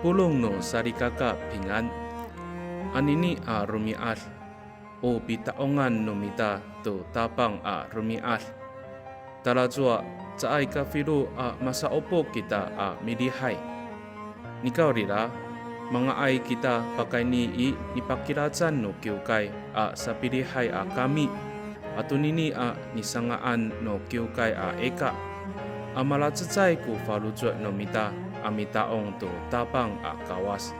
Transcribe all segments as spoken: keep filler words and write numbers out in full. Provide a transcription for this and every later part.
Polong no salikaka pingan. Anini a romi'ad, o pita'ongan no mita to Tapang a romi'ad. Talacowa caay kafilo a masa'opo kita a milihay. Nikawrira, manga'ay kita pakayni i nipakilacan no kiwkay a sapilihay a kami, ato nini a nisanga'an no kiwkay a ika, a malacecay ko faloco' no mita a mita'ong to Tapang a Kawas.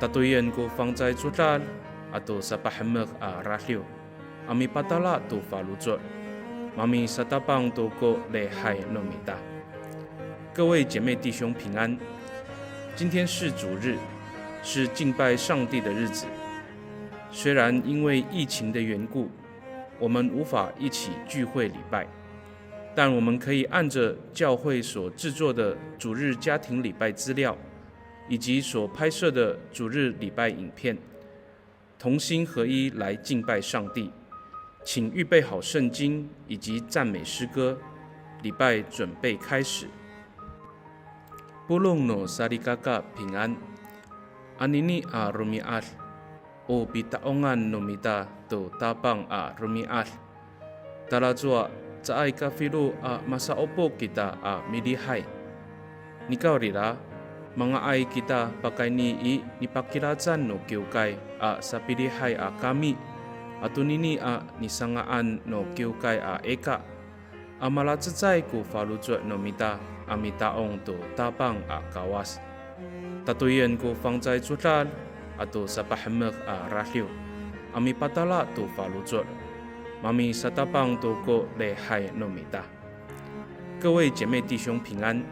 Tatoyen ko fangcalay codad ato sapahemek a radiw a mipatala to faloco', mamisatapang to ko lihay no mita. 各位姐妹弟兄平安，今天是主日，是敬拜上帝的日子。虽然因为疫情的缘故，我们无法一起聚会礼拜，但我们可以按着教会所制作的主日家庭礼拜资料，以及所拍摄的主日礼拜影片，同心合一来敬拜上帝。请预备好圣经以及赞美诗歌，礼拜准备开始。Polong no salikaka pingan. Anini a romi'ad, o pita'ongan no mita to Tapang a romi'ad. Talacowa caay kafilo a masa'opo kita a milihay. Nikawrira, manga'ay kita pakayni i nipakilacan no kiwkay a sapilihay a kami, ato nini a nisanga'an no kiwkay a ika, a malacecay ko faloco' no mita a mita'ong to Tapang a Kawas. Tatoyen ko fangcalay codad ato sapahemek a radiw a mipatala to faloco', mamisatapang to ko lihay no mita. 各位姐妹弟兄平安，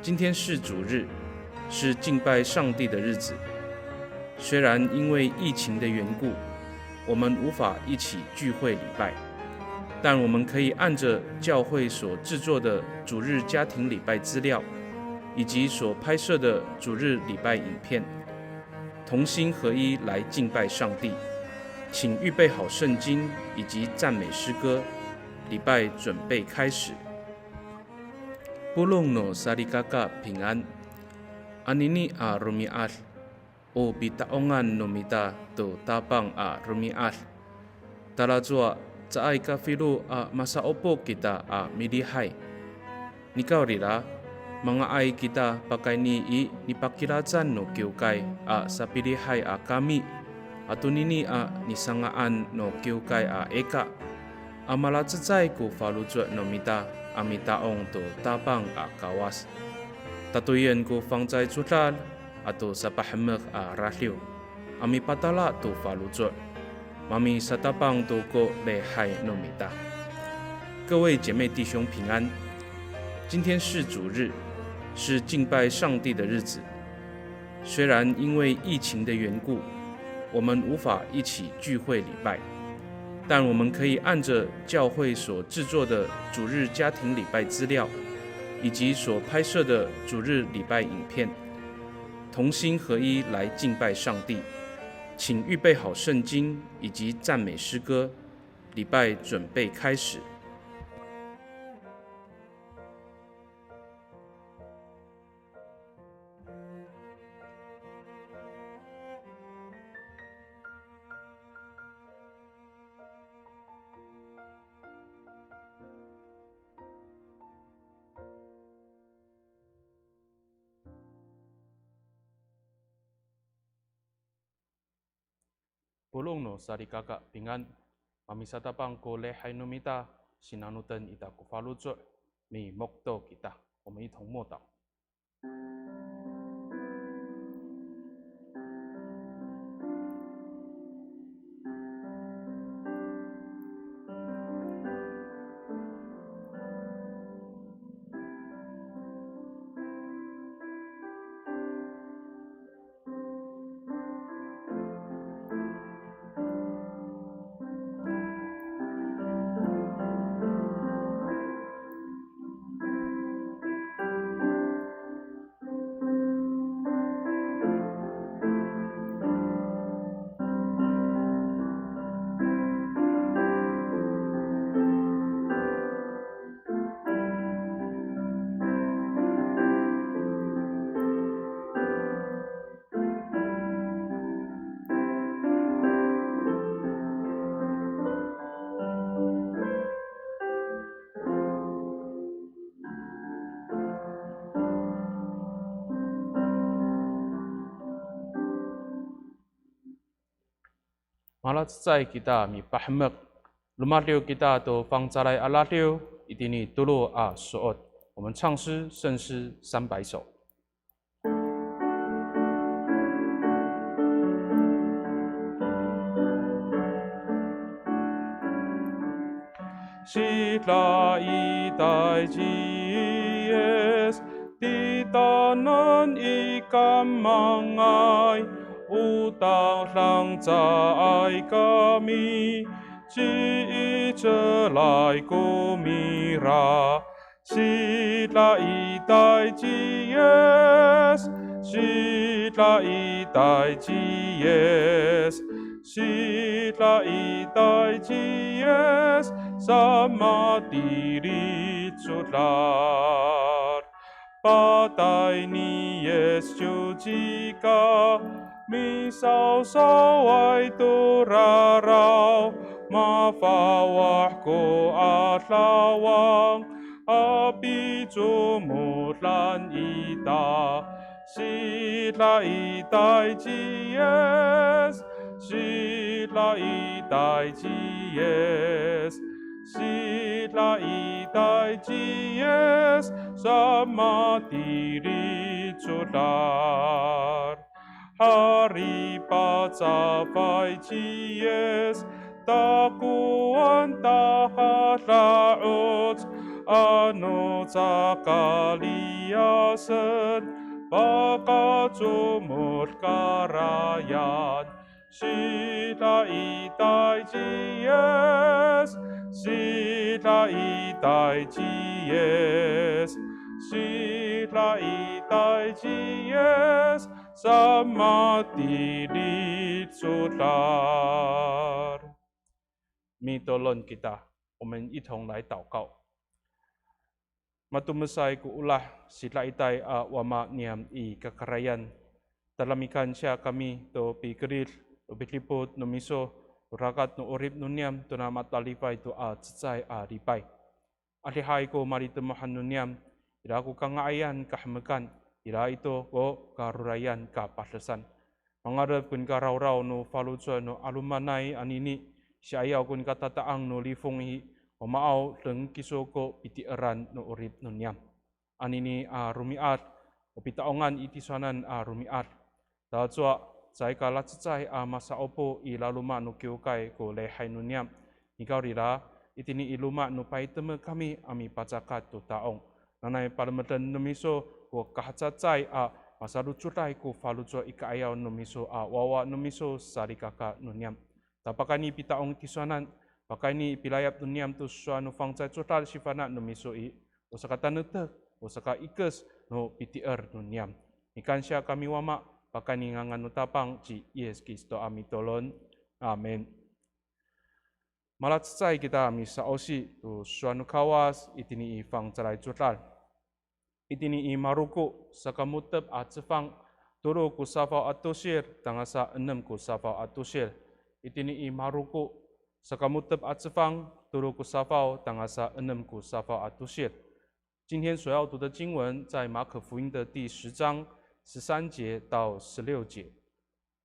今天是主日，是敬拜上帝的日子。虽然因为疫情的缘故，我们无法一起聚会礼拜，但我们可以按着教会所制作的主日家庭礼拜资料，以及所拍摄的主日礼拜影片，同心合一来敬拜上帝。请预备好圣经以及赞美诗歌，礼拜准备开始。Polong no salikaka pingan. Anini a romi'ad, o pita'ongan no mita to Tapang a romi'ad. Talacowa caay kafilo a masa'opo kita a milihay. Nikawrira, manga'ay kita pakayni i nipakilacan no kiwkay a sapilihay a kami, ato nini a nisanga'an no kiwkay a ika, a malacecay ko faloco' no mita a mita'ong to Tapang a Kawas. Tatoyen ko fangcalay codad ato sapahemek a radiw a mipatala to faloco', mamisatapang to ko lihay no mita. 各位姐妹弟兄平安，今天是主日，是敬拜上帝的日子。虽然因为疫情的缘故，我们无法一起聚会礼拜，但我们可以按着教会所制作的主日家庭礼拜资料，以及所拍摄的主日礼拜影片，同心合一来敬拜上帝。请预备好圣经以及赞美诗歌，礼拜准备开始。Polong no salikaka pingan, mamisatapang ko lihay no mita, sinanoten ita ko faloco', mimokto kita. 我们一同默祷。Malacecay kita mipahemek. Romadiw kita to fangcalay a radiw, itini tolo a so'ot. 我们唱诗圣诗三百首。 Sila i tayci Yis, titaanan i kamangay, o tadang caay kami, ci'icelay ko mira. Sila i tayci Yis, sila i tayci Yis, sila i tayci Yis, samatilid codad. Patay ni Yis ciwcika, misawsaway to raraw, mafawah ko 'adawang, a picomodan ita. Sila i tayci Yis, sila i tayci Yis, sila i tayci Yis, samatilid codad. Hari pacafay ci Yis, takowan tahada'oc, ano caka liyasen, pakacomod karayan. Sila i tayci Yis, sila i tayci Yis, sila i tayci Yis, samatilid codad. Mitolon kita, 我们一同来祷告。 Matomesay ko olah sida'itay a Wama niyam i kakarayan. Tada mikansiya kami to pikerid, to pidipot no miso, to rakat no 'orip no niyam, tona matalifay to a cecay a lipay. Adihay ko malitemohan no niyam, ira ko kanga'ayan kahemekan, ira ito ko karorayan kapadesan. Mangalef ko nika rawraw no faloco' no 'alomanay anini, si'ayaw ko nika tata'ang no lifong i, o maaw deng kiso ko piti'eran no 'orip no niyam. Anini a romi'ad, o pita'ongan i tisowanan a romi'ad. Tacowa, caay ka lacecay a masa'opo i laloma' no kiwkay ko lihay no niyam. Nikawrira, itini i loma' no paytemek kami a mipacakat to ta'ong. Nanay palemeden no miso ko kahacecay a masalocoday ko faloco' i ka'ayaw no miso a wawa no miso salikaka no niyam. Ta pakayni pita'ong tisowanan, pakayni pilayap no niyam to sowal no fangcalay codad sifana' no miso i, o sakatanektek, o sakaikes no piti'er no niyam. Mikansiya kami Wama, pakayni ngangan no Tapang ci Yis Kristo a mitolon. Amin. Malacecay kita misa'osi to sowal no Kawas itini i fangcalay codad. Itini i Maroko, saka mo^tep a cefang, tolo ko safaw a tosil, tangasa enem ko safaw a tosil. Itini i Maroko, saka mo^tep a cefang, tolo ko safaw, tangasa enem ko safaw a tosil. 今天所要读的经文在马可福音的第十章十三节到十六节。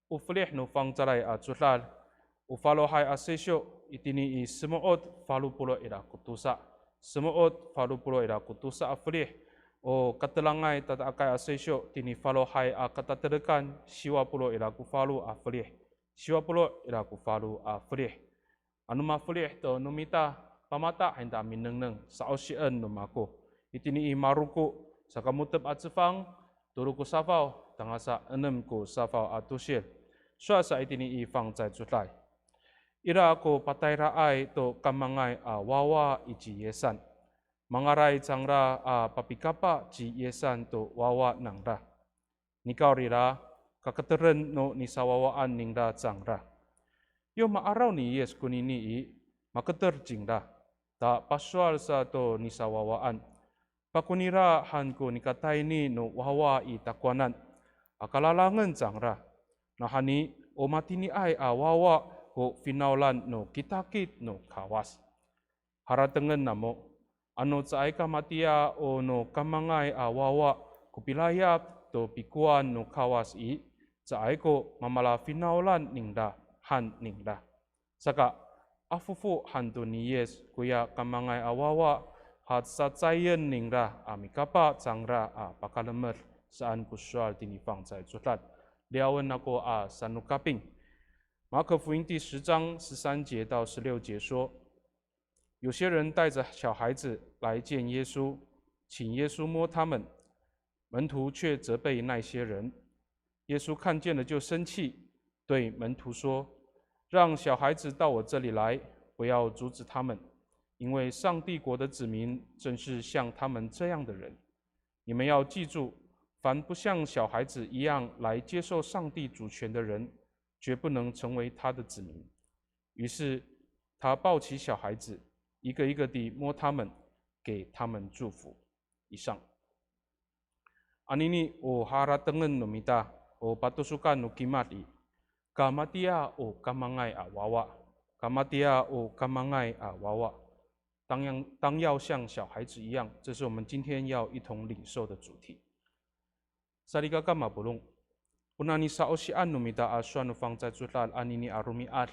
O felih no fangcalay a codad, o falohay a sesyo, itini i Semo'ot falo polo' ira ko tosa. Semo'ot falo polo' ira ko tosa a felih, o katelangay tata'akay a sesyo, tini falohay a katatelekan, siwa polo' ira ko falo a felih. Siwa polo' ira ko falo a felih. Ano mafelih to no mita, pamata han ita minengneng, sa'osien no mako. Itini i Maroko, saka mo^tep a cefang, tolo ko safaw, tangasa enem ko safaw a tosil. Sowal sa itini i fangcalay codad. Ira ko patayraay to kamangay a wawa i ci Yisan. Mangalay cangra a papikapa ci Yisan to wawa nangra. Nikawrira, kaketeren no nisawawaan ningra cangra. Yo ma'araw ni Yis konini i, maketer cingra. Ta pasowal sa to nisawawaan. Pakonira han ko nikatayni no wawa i takowanan. Aka lalangen cangra. Nawhani, o matiniay a wawa ko finawlan no kitakit no Kawas. Haratengen namo, ano caay ka matiya o no kamangay a wawa ko pilayap to pikowan no Kawas i, caay ko mamalafinawlan ningra, han ningra. Saka, afofo han to ni Yis koya kamangay a wawa, hacacayen ningra a mikapa cangra a pakalemed saan ko sowal tini fangcalay codad. Liyawen ako a sanokaping. 马可福音第十章十三节到十六节说，有些人带着小孩子来见耶稣，请耶稣摸他们，门徒却责备那些人。耶稣看见了就生气，对门徒说：“让小孩子到我这里来，不要阻止他们，因为上帝国的子民正是像他们这样的人。你们要记住，凡不像小孩子一样来接受上帝主权的人，绝不能成为他的子民。”于是他抱起小孩子，一个一个地摸他们，给他们祝福。以上。Anini o haratengen no mita, o patosokan no kimad i, kamatiya o kamangay a wawa, kamatiya o kamangay a wawa. 当要，当要像小孩子一样，这是我们今天要一同领受的主题。Salikaka mapolong, o nani sa'osian no mita a sowal no fangcalay codad anini a romi'ad,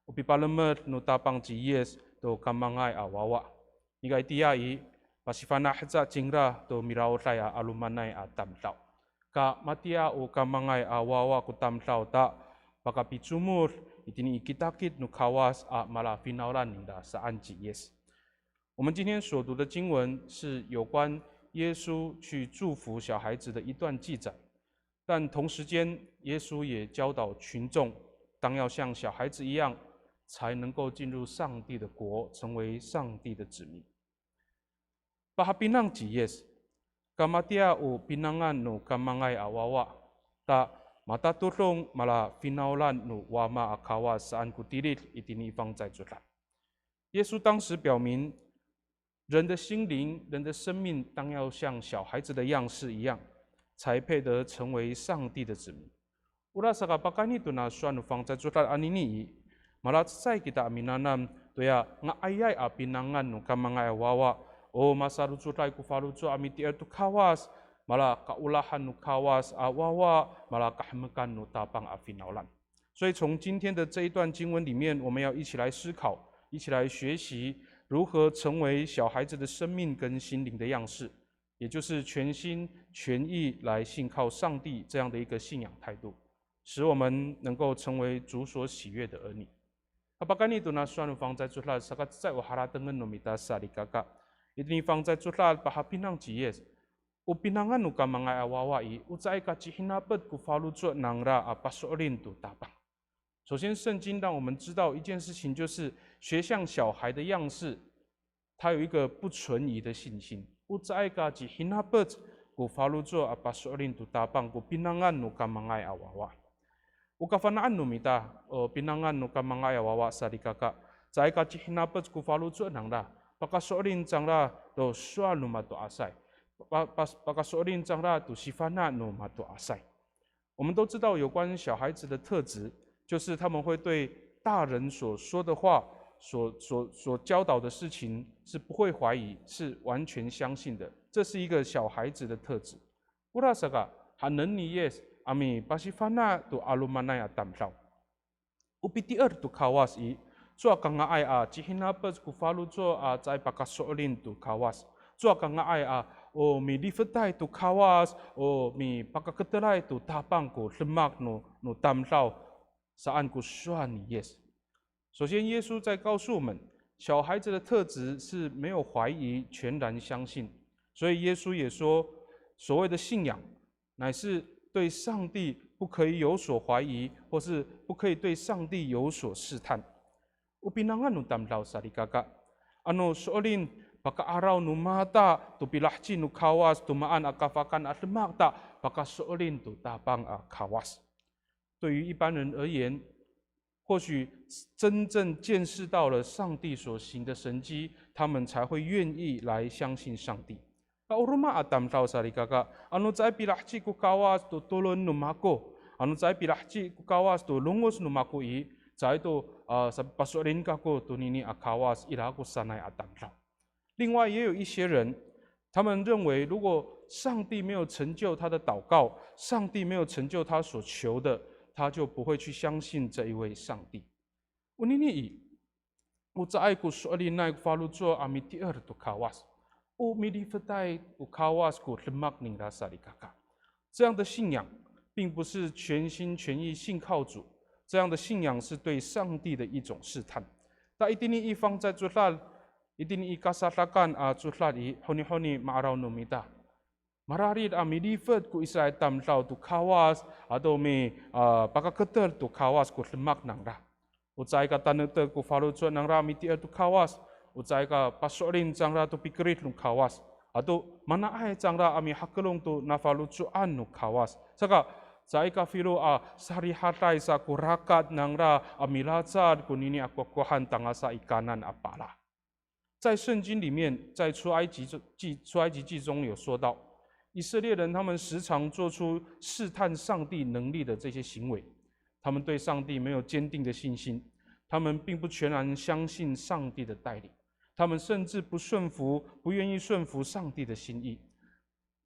o pipalemed no Tapang ci Yis to kamangay a wawa. Nika itiya i, pasifana' haca cingra to miraoday a 'alomanay a tamdaw. Kamatiya o kamangay a wawa ko tamdaw ta pakapicomod itini i kitakit no Kawas a malafinawlan ningra saan ci Yis. 我们今天所读的经文是有关耶稣去祝福小孩子的一段记载，但同时间，耶稣也教导群众，当要像小孩子一样，才能够进入上帝的国，成为上帝的子民。Pahapinang ci Yis, kamatiya o pinangan no kamangay a wawa, ta matatodong malafinawlan no Wama a Kawas saan ko tilid itini i fangcalay codad. 耶稣当时表明，人的心灵、人的生命当要像小孩子的样式一样，才配得成为上帝的子民。Orasaka pakayni tona sowal no fangcalay codad anini i, malacecay kita a minanam toya nga'ayay a pinangan no kamangay a wawa, o masalocoday ko faloco' a mitier to Kawas, malakaolahan no Kawas a wawa, malakahemekan no Tapang a finawlan. 所以从今天的这一段经文里面，我们要一起来思考，一起来学习如何成为小孩子的生命跟心灵的样式，也就是全心全意来信靠上帝这样的一个信仰态度，使我们能够成为主所喜悦的儿女。Pakayni tona sowal no fangcalay codad, saka cecay o haratengen no mita salikaka. Itini fangcalay codad pahapinang ci Yis, o pinangan no kamangay a wawa i, o caay ka cihinapec ko faloco' nangra a paso'elin to Tapang. 首先，圣经让我们知道一件事情，就是学像小孩的样式，他有一个不存疑的信心。O caay ka cihinapec ko faloco' a paso'elin to Tapang ko pinangan no kamangay a wawa. O kafana'an no mita, o pinangan no kamangay a wawa salikaka, caay ka cihinapec ko faloco' nangra, pakaso'elin cangra to sowal no mato'asay. Pa, pa, pakaso'elin cangra to sifana' no mato'asay. 我们都知道有关小孩子的特质，就是他们会对大人所说的话、所，所，所教导的事情是不会怀疑，是完全相信的。这是一个小孩子的特质。Orasaka, haenen ni Yis a mipasifana' to 'alomanay a tamdaw. O pitier to Kawas i, cowa ka nga'ay a cihinapec ko faloco' a caay pakaso'elin to Kawas. Cowa ka nga'ay a, o milifetay to Kawas, o mipakaketelay to Tapang ko demak no, no tamdaw, saan ko sowal ni Yis. 首先，耶稣在告诉我们，小孩子的特质是没有怀疑，全然相信。所以耶稣也说，所谓的信仰，乃是对上帝不可以有所怀疑，或是不可以对上帝有所试探。O pinangan no tamdaw salikaka, ano so'elin paka'araw no mata to pilaheci no Kawas to maan a kafahkaan a demak ta pakaso'elin to Tapang a Kawas. 对于一般人而言，或许真正见识到了上帝所行的神迹，他们才会愿意来相信上帝。Ka o roma a tamdaw salikaka, ano caay pilaheci ko Kawas to tolon no mako, ano caay pilaheci ko Kawas to longoc no mako i, caay to, a, sa, paso'elin kako tonini a Kawas, ira ko sanay a tamdaw. 另外也有一些人，他们认为如果上帝没有成就他的祷告，上帝没有成就他所求的，他就不会去相信这一位上帝。Onini i, o caay ko so'elinay ko faloco' a mitier to Kawas. O milifetay ko Kawas ko demak ningra salikaka. 这样的信仰并不是全心全意信靠主，这样的信仰是对上帝的一种试探。Ta itini i fangcalay codad, itini i kasadakan a codad i, honihoni ma'araw no mita. Mararid a milifet ko Israil tamdaw to Kawas, ato mi, a, pakaketer to Kawas ko demak nangra. O caay ka tanektek ko faloco' nangra mitier to Kawas. O caay ka paso'elin cangra to pikerid no Kawas. Ato mana'ay cangra a mihakelong to nafaloco'an no Kawas. Saka, caay ka filo a sarihaday sa ko rakat nangra a milacad konini a kohkohan tangasa i Kanan a pala. 在圣经里面，在出埃及记，出埃及记中有说到，以色列人他们时常做出试探上帝能力的这些行为，他们对上帝没有坚定的信心，他们并不全然相信上帝的带领，他们甚至不顺服，不愿意顺服上帝的心意。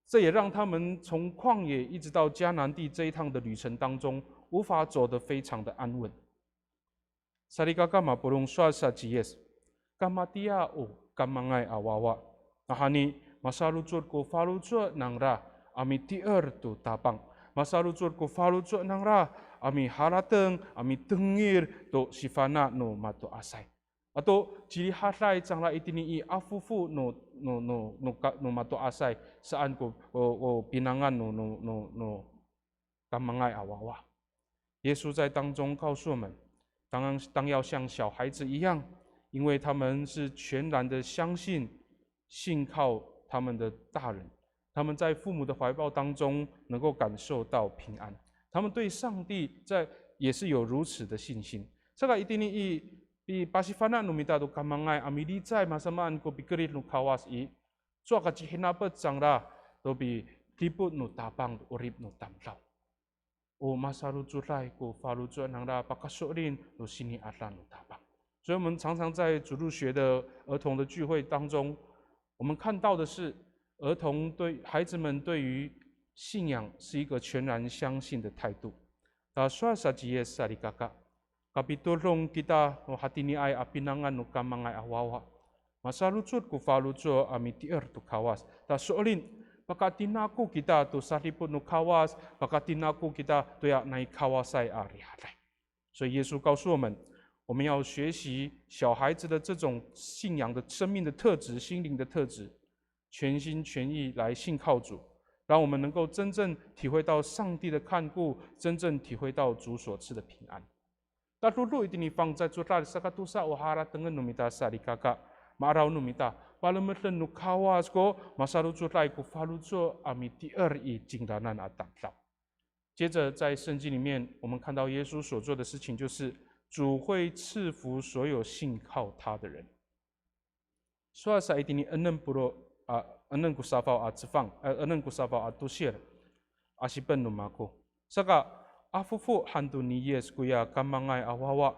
这也让他们从旷野一直到迦南地这一趟的旅程当中，无法走得非常的安稳。 Salikaka mapolong, sowal sa ci Yis, kamatiya o kamangay a wawa. Nawhani, masalocod ko faloco' nangra a mitier to Tapang. Masalocod ko faloco' nangra a miharateng, a mitengil to sifana' no mato'asay. Ato cirihaday cangra itini i afofo no, no, no, no ka, no mato'asay saan ko, o, o pinangan no, no, no, no kamangay a wawa. 耶稣在当中告诉我们，当，当要像小孩子一样，因为他们是全然的相信、信靠他们的大人，他们在父母的怀抱当中能够感受到平安，他们对上帝在，也是有如此的信心。Saka itini i, i pasifana' no mita to kamangay a milicay masamaan ko pikerid no Kawas i, cowa ka cihinapec cangra to pidipot no Tapang to 'orip no tamdaw. O masalocoday ko faloco' nangra pakaso'elin to sini'ada no Tapang. 所以我们常常在主日学的儿童的聚会当中，我们看到的是儿童对，孩子们对于信仰是一个全然相信的态度。Ta sowal sa ci Yis salikaka, kapitodong kita no hatiniay a pinangan no kamangay a wawa. Masalocod ko faloco' a mitier to Kawas. Ta so'elin, pakatinako kita to sadipot no Kawas, pakatinako kita toya nai Kawasay a rihaday. 所以耶稣告诉我们，我们要学习小孩子的这种信仰的生命的特质、心灵的特质，全心全意来信靠主，让我们能够真正体会到上帝的看顾，真正体会到主所赐的平安。Tadodo itini fangcalay codad sakatosa o haratengen no mita salikaka, ma'araw no mita, palemeden no Kawas ko masalocoday ko faloco' a mitier i cingraanan a tamdaw. 接着在圣经里面，我们看到耶稣所做的事情，就是主会赐福所有信靠他的人。Sowal sa itini enem polo', a, enem ko safaw a cefang, e, enem ko safaw a tosil, asipen no mako. Saka, afofo han to ni Yis koya kamangay a wawa,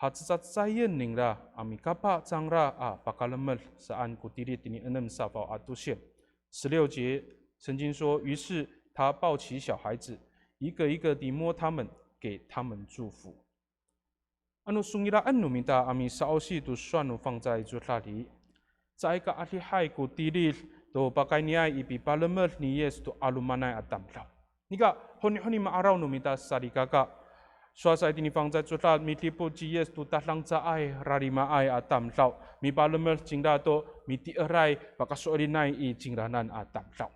hacecacecayen ningra a mikapa cangra a pakalemed saan ko tilid tini enem safaw a tosil. 十六节，圣经说，于是他抱起小孩子，一个一个地摸他们，给他们祝福。Ano songila'en no mita a misa'osi to sowal no fangcalay codad i, caay ka adihay ko tilid to pakayniay i pipalemed ni Yis to 'alomanay a tamdaw. Nika, honihoni ma'araw no mita salikaka. Sowal sa itini fangcalay codad, midipot ci Yis to tadangcaay, rarimaay a tamdaw. Mipalemed cingra to, mitieray, pakaso'elinay i cingraanan a tamdaw.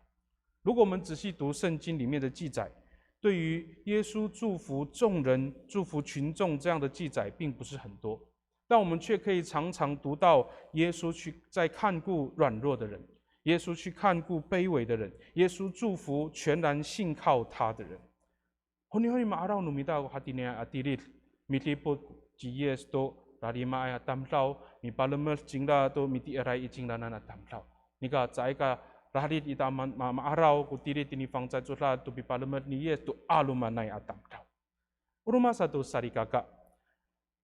如果我们仔细读圣经里面的记载，对于耶稣祝福众人、祝福群众这样的记载并不是很多，但我们却可以常常读到耶稣去在看顾软弱的人，耶稣去看顾卑微的人，耶稣祝福全然信靠他的人。Honihoni ma'araw no mita ko hatiniay a tilid, midipot ci Yis to rarimaay a tamdaw, mipalemed cingra to mitieray i cingraanan a tamdaw. Nika caay ka rarid ita ma, ma, ma'araw ko tilid tini fangcalay codad to pipalemed ni Yis to 'alomanay a tamdaw. O roma sato salikaka.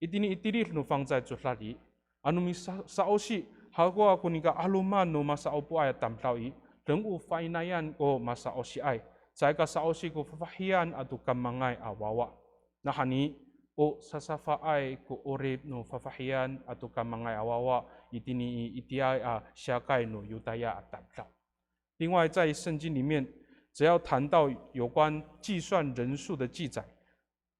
Itini i tilid no fangcalay codad i, ano misa, sa'osi, hakowa ko nika 'aloman no masa'opoay a tamdaw i, deng o fainayan ko masa'osiay, caay ka sa'osi ko fafahiyan ato kamangay a wawa. Nawhani, O sasafaay ko 'orip no fafahiyan ato kamangay a wawa itini i itiyaay a siyakay no Yotaya a tamdaw. 另外，在圣经里面，只要谈到有关计算人数的记载，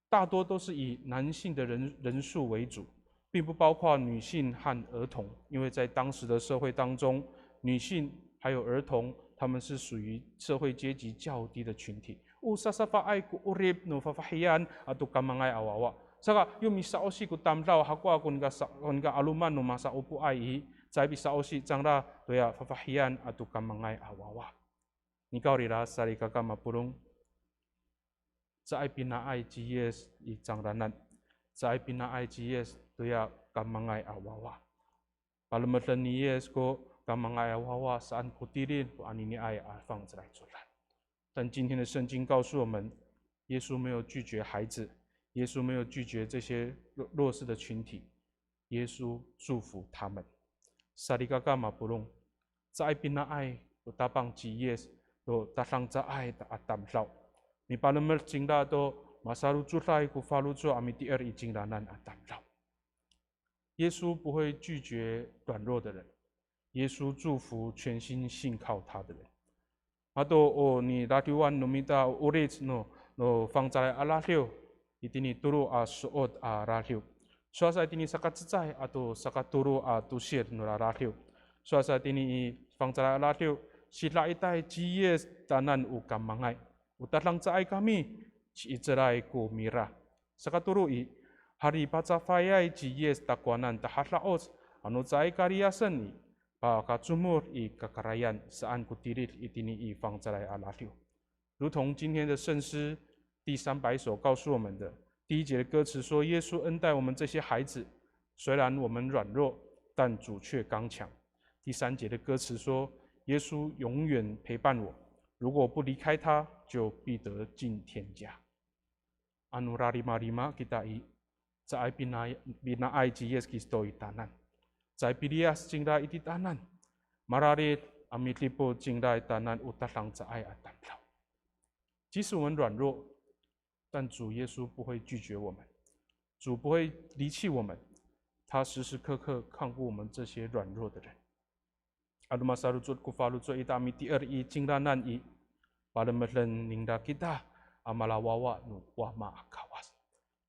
大多都是以男性的人，人数为主，并不包括女性和儿童，因为在当时的社会当中，女性还有儿童，他们是属于社会阶级较低的群体。O sasafaay ko 'orip no fafahiyan ato kamangay a wawa. Saka, yo misa'osi ko tamdaw hakowa ko nika sa-, ko nika 'aloman no masa'opoay i, caay pisa'osi cangra toya fafahiyan ato kamangay a wawa. Nikawrira salikaka mapolong, caay pinaay ci Yis i cangraan. Caay pinaay ci Yis toya kamangay a wawa. Palemeden ni Yis ko kamangay a wawa saan ko tilid ko aniniay a fangcalay codad. 但今天的圣经告诉我们，耶稣没有拒绝孩子，耶稣没有拒绝这些弱，弱势的群体，耶稣祝福他们。Salikaka mapolong, caay pinaay o Tapang ci Yis to tadangcaay a tamdaw. Mipalemed cingra to masalocoday ko faloco' a mitier i cingraan a tamdaw. 耶稣不会拒绝软弱的人，耶稣祝福全心信靠他的人。Ato o niradiwan no mita o 'oric no, no fangcalay a radiw, itini tolo a so'ot a radiw. Sowal sa itini sakacecay ato sakatolo a tosil no radiw. Sowal sa itini i fangcalay a radiw, sidaitay ci Yis tanan o kamangay. O tadangcaay kami, ci'icelay ko mira. Sakatolo i, halipacafayay ci Yis takowanan tahada'oc, ano caay kaliyasen i, pakacomod i kakarayan saan ko tilid itini i fangcalay a radiw. 如同今天的圣诗第三百首告诉我们的，第一节的歌词说，耶稣恩待我们这些孩子，虽然我们软弱，但主却刚强。第三节的歌词说，耶稣永远陪伴我，如果不离开他，就必得进天家。Ano rarimarima kita i, caay pina-, pinaay ci Yis Kristo i tanan. Caay piliyas cingra i titanan. Mararid a midipot cingra i tanan o tadangcaay a tamdaw. 即使我们软弱，但主耶稣不会拒绝我们，主不会离弃我们，他时时刻刻看顾我们这些软弱的人。Ano masalocod ko faloco' ita a mitier i cingraan i, palemeden ningra kita a malawawa no Wama a Kawas.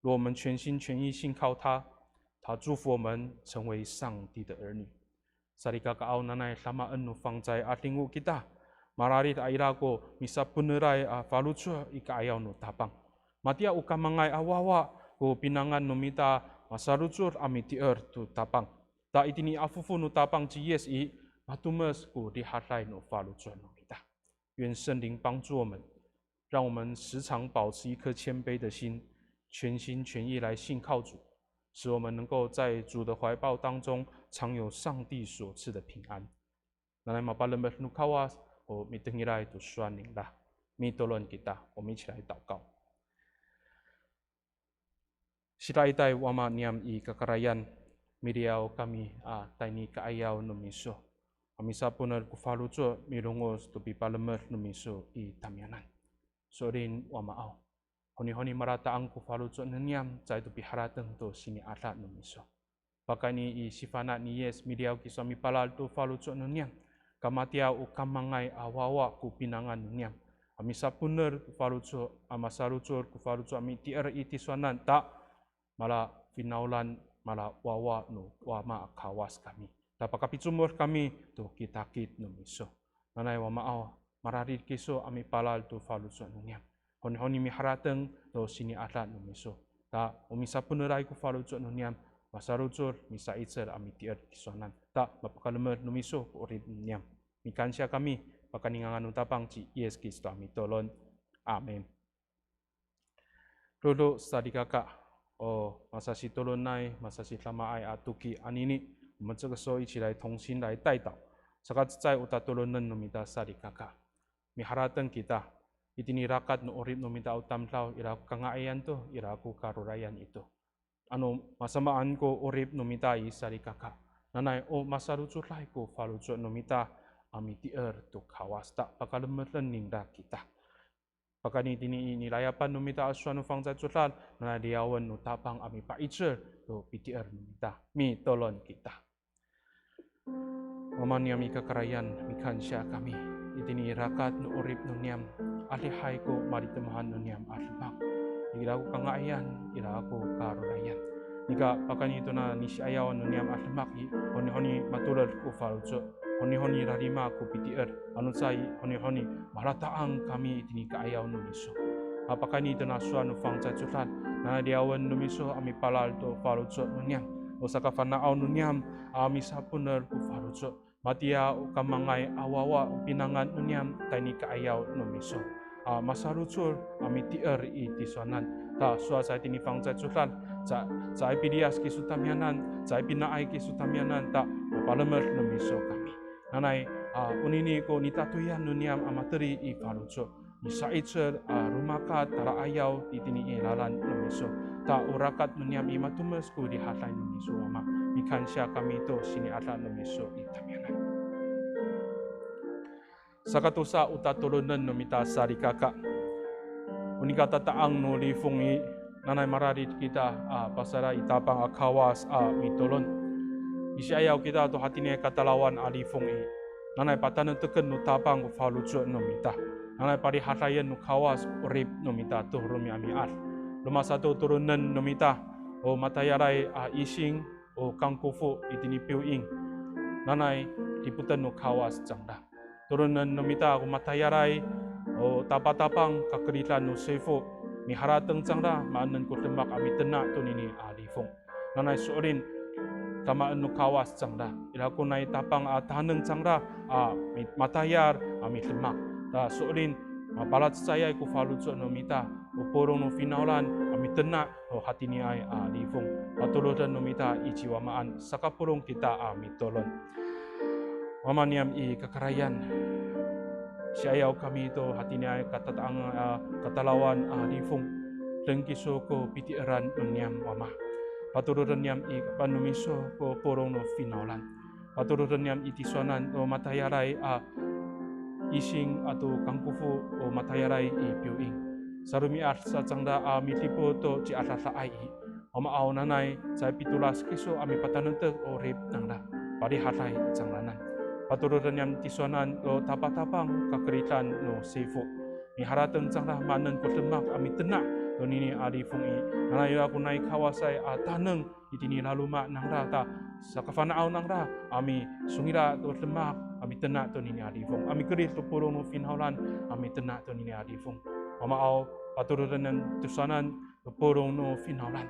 若我们全心全意信靠他，他祝福我们成为上帝的儿女。Salikakaaw, nanay damaen no fangcalay a 'adingo kita. Mararid a ira ko misapoeneray a faloco' i ka'ayaw no Tapang. Matiya o kamangay a wawa ko pinangan no mita masalocod a mitier to Tapang. Ta itini a fofo no Tapang ci Yis i, matomes ko rihaday no faloco' no mita. 愿圣灵帮助我们，让我们时常保持一颗谦卑的心，全心全意来信靠主，使我们能够在主的怀抱当中常有上帝所赐的平安。Nanay mapalemed no Kawas ko mitengilay to sowal ningra. Mitolon kita, 我们一起来祷告。 Sidaitay Wama niyam i kakarayan, miliyaw kami a tayni ka'ayaw no miso. A misapoener ko faloco' milongoc to pipalemed no miso i tamiyanan. So'elin Wamaaw, honihoni malata'ang ko faloco' no niyam caay to piharateng to sini'ada no miso. Pakayni i sifana' ni Yis miliyaw kiso a mipalal to faloco' no niyam. Kamatiya o kamangay a wawa ko pinangan no niyam. A misapoener ko faloco', a masalocod ko faloco' a mitier i tisowanan ta malafinawlan, malawawa no Wama a Kawas kami. Ta pakapicomod kami to kitakit no miso. Nanay Wamaaw, mararid kiso a mipalal to faloco' no niyam. Honihoni miharateng to sini'ada no miso. Ta o misapoeneray ko faloco' no niyam, masalocod misa'icel a mitier kisowanan. Ta mapakalemed no miso ko 'orip no niyam. Mikansiya kami, pakayni ngangan no Tapang ci Yis Kristo a mitolon. Amin. Dodo salikaka, o masasitolonay, masasidamaay a toki anini, 我们这个时候一起来同心来代祷。Sakacecay o tatolonen no mita salikaka. Miharateng kita, itini rakat no 'orip no mita o tamdaw, ira ko kanga'ayan to, ira ko karorayan ito. Ano masamaan ko 'orip no mita i salikaka, nanay o masalocoday ko faloco' no mita a mitier to Kawas ta pakalemeden ningra kita. Pakayni tini i nilayapan no mita a sowal no fangcalay codad, nanay liyawen no Tapang a mipa'icel to pitier no mita. Mitolon kita. Wama niyam i kakarayan, mikansiya kami itini i rakat no 'orip no niyam, adihay ko malitemohan no niyam a demak. Ira ko kanga'ayan, ira ko karorayan. Nika pakayni tona nisi'ayaw no niyam a demak i, honihoni matoled ko faloco', honihoni rarima ko pitier, ano caay honihoni malata'ang kami itini ka'ayaw no miso. A pakayni tona sowal no fangcalay codad, nanay liyawen no miso a mipalal to faloco' no niyam, o sakafana'aw no niyam a misaponer ko faloco'. Matiya o kamangay a wawa o pinangan no niyam tayni ka'ayaw no miso. A masalocod a mitier i tisowanan. Ta sowal sa itini fangcalay codad, ca, caay piliyas kiso tamiyanan, caay pina'ay kiso tamiyanan, ta mapalemed no miso kami. Nanay, a, onini ko nitatoyan no niyam a mateli i faloco'. Misa'icel a romakat tala'ayaw itini i lalan no miso. Ta o rakat no niyam i matomes ko rihaday no miso Wama. Mikansiya kami to sini'ada no miso i tamiyanan. Sakatosa o tatolonen no mita salikaka. O nika tata'ang no lifong i, nanay mararid kita a pasayra i Tapang a Kawas a mitolon. Misi'ayaw kita to hatiniay katalawan a lifong i. Nanay patanekteken no Tapang ko faloco' no mita. Nanay palihadayen no Kawas ko 'orip no mita to romi'ami'ad. Roma sato tolonen no mita, o matayalay a ising, o kangkofo itini piwing. Nanay dipoten no Kawas cangra. Tolonen no mita ko matayalay, o tapatapang kakeridan no sifo. Miharateng cangra, maanen ko demak a mitena' tonini a lifong. Nanay so'elin, damaen no Kawas cangra. Ira ko nai Tapang a taneng cangra, a mi-, matayal, a midemak. Ta so'elin, mapalacecayay ko faloco' no mita, o polong no finawlan, a mitena', o hatiniay a lifong. Patoroden no mita i ci Wamaan, sakapolong kita a mitolon. Wama niyam i kakarayan. Si'ayaw kami to hatiniay katata'ang a katalawan a lifong. Deng kiso ko pitieran no niyam Wama. Patoroden niyam i kapan no miso ko polong no finawlan. Patoroden niyam i tisowanan o matayalay a ising ato kangkofo o matayalay i piwing. Saromi'ad sa cangra a midipot to ciadadaay i. Wamaaw, nanay caay pitolas kiso a mipatanektek 'orip nangra, palihaday cangraanan. Patoroden niyam tisowanan to tapatapang kakeridan no sifo. Miharateng cangra maanen ko demak a mitena' tonini a lifong i. Nanay ira ko nai Kawasay a taneng itini laloma' nangra ta sakafana'aw nangra a misongila' to demak a mitena' tonini a lifong. A mikerid to polong no finawlan a mitena' tonini a lifong. Wamaaw, patoroden niyam tisowanan to polong no finawlan.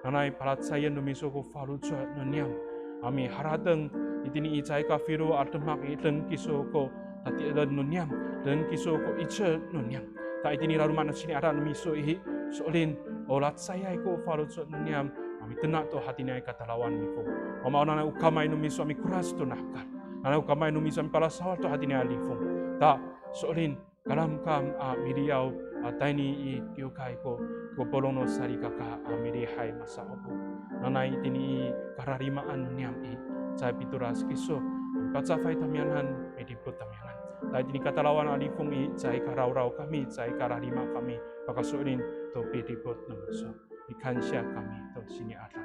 Nanay palacecayen no miso ko faloco' no niyam a miharateng itini i caay kafilo a demak i, deng kiso ko tati'eren no niyam, deng kiso ko 'icel no niyam. Ta itini laloma' no sini'ada no miso i, so'elin o lacecayay ko faloco' no niyam a mitena' to hatiniay katalawan lifong. Wamaaw, nanay o kamay no miso a mikorac to nahekal. Nanay o kamay no miso a mipalasawad to hatiniay lifong. Ta so'elin kalamkam a miliyaw a tayni i kiwkay ko, ko polong no salikaka a milihay masa'opo. Nanay itini i kararimaan no niyam i, caay pitolas kiso a mipacafay tamiyanan, midipot tamiyanan. Ta itini katalawan a lifong i, caay karawraw kami, caay kararima kami, pakaso'elin to pidipot no miso. Mikansiya kami to sini'ada.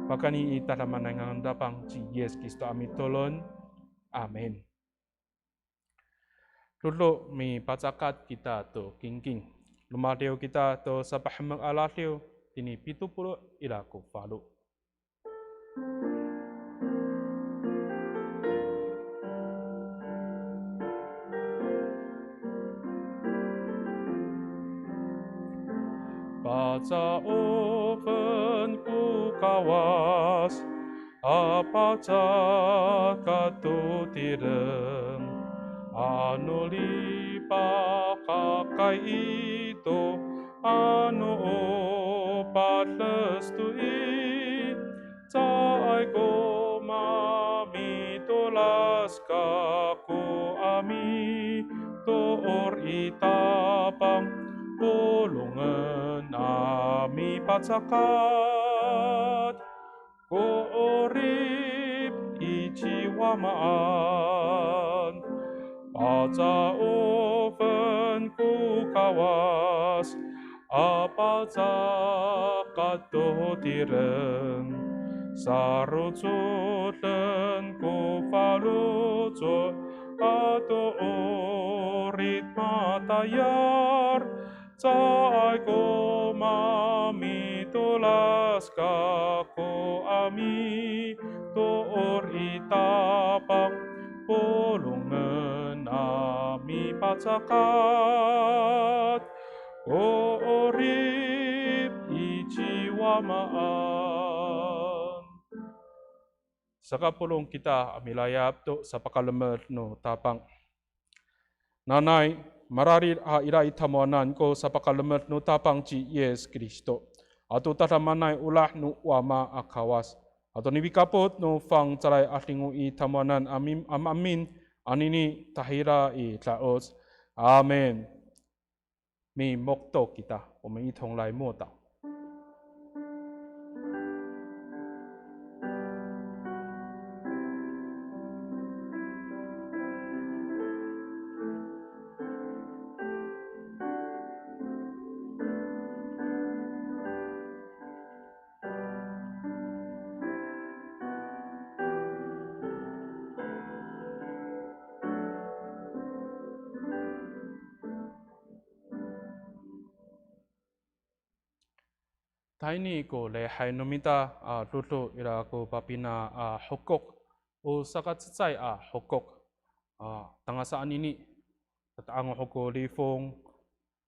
Pakayni i tadamaanay ngangan Tapang ci Yis Kristo a mitolon. Amin. Dodo mipacakat kita to kingking. Romadiw kita to sapahemek a radiw, tini pito polo' ira ko falo. Paca'ofen ko Kawas, a pacakat to tireng, ano lipakakay ito, ano o pades to i, caay ko mamitolas kako a mitoor i Tapang, polongen a mipacakat ko 'orip i ci Wamaan. Paca'ofen ko Kawas a pacakat to tireng, sarocoden ko faloco' ato 'orip matayal, caay ko mamitolas kako a mitoor i Tapang, polongen a mipacakat ko 'orip i ci Wamaan. Sakapolong kita a milayap to sapakalemed no Tapang. Nanay, mararid a ira i tamowanan ko sapakalemed no Tapang ci Yis Kristo, ato tadamaanay olah no Wama a Kawas, ato nipikapot no fangcalay a 'Adingo i tamowanan a mim-, a maemin, anini tahira i da'oc. Amin. 我们一同来默祷。 Tahini ko lihay no mita a dodo ira ko papina a hokok, o sakacecay a hokok. A, tangasa anini, tata'ang ho ko lifong,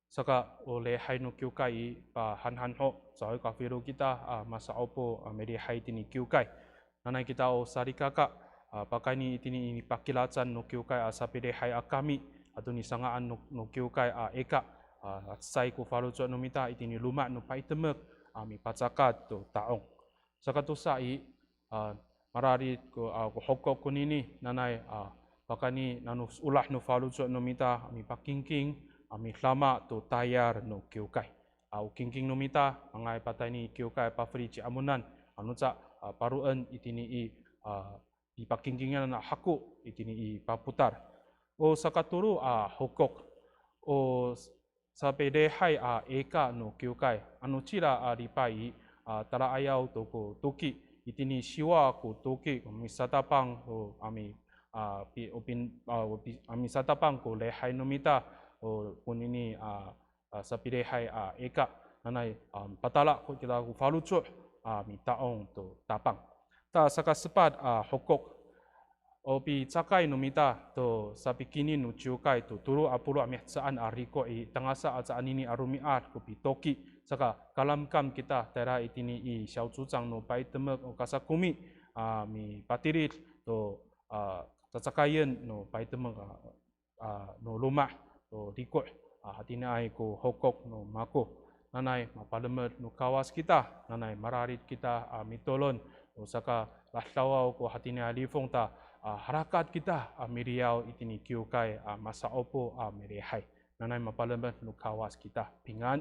saka o lihay no kiwkay i pahanhan ho, caay kafilo kita a masa'opo a milihay itini kiwkay. Nanay kita o salikaka, a, pakayni itini i nipakilacan no kiwkay a sapilihay a kami, ato nisanga'an no, no kiwkay a ika, a, cecay ko faloco' no mita itini loma' no paytemek a mipacakat to ta'ong. Sakatosa i, a, mararid ko, a, ko hokok konini, nanay, a, pakayni nano olah no faloco' no mita a mipakingking a midama to tayal no kiwkay. A, o kingking no mita, manga'ay patayni kiwkay pafeli ci Amonan, ano ca, a, paroen itini i, a, pipakingkingan a hako itini i papotal. O sakatolo a hokok, o sapilihay a ika no kiwkay, anocila a lipay i, a, tala'ayaw to ko toki, itini siwa ko toki, misatapang to a mi, a, pi-, o pin-, a, o pi-, a, misatapang ko lihay no mita, o konini, a, a, sapilihay a ika, nanay, a, patala ko kita ko faloco', a, mita'ong to Tapang. Ta sakasepat a hokok, o picakay no mita to sapikinin no ciwkay to tolo a polo' a mihecaan a riko' i, tangasa aca anini a romi'ad ko pitoki, saka kalamkam kita tayra itini i 小组长 no paytemek o kasakomi a mipatilid to, a, cacakayen no paytemek a, a, no loma' to riko', a, hatiniay ko hokok no mako. Nanay mapalemed no Kawas kita, nanay mararid kita a mitolon, o saka ladawaw ko hatiniay lifong ta, a, harakat kita a miliyaw itini kiwkay a masa'opo a milihay. Nanay mapalemed no Kawas kita, 平安.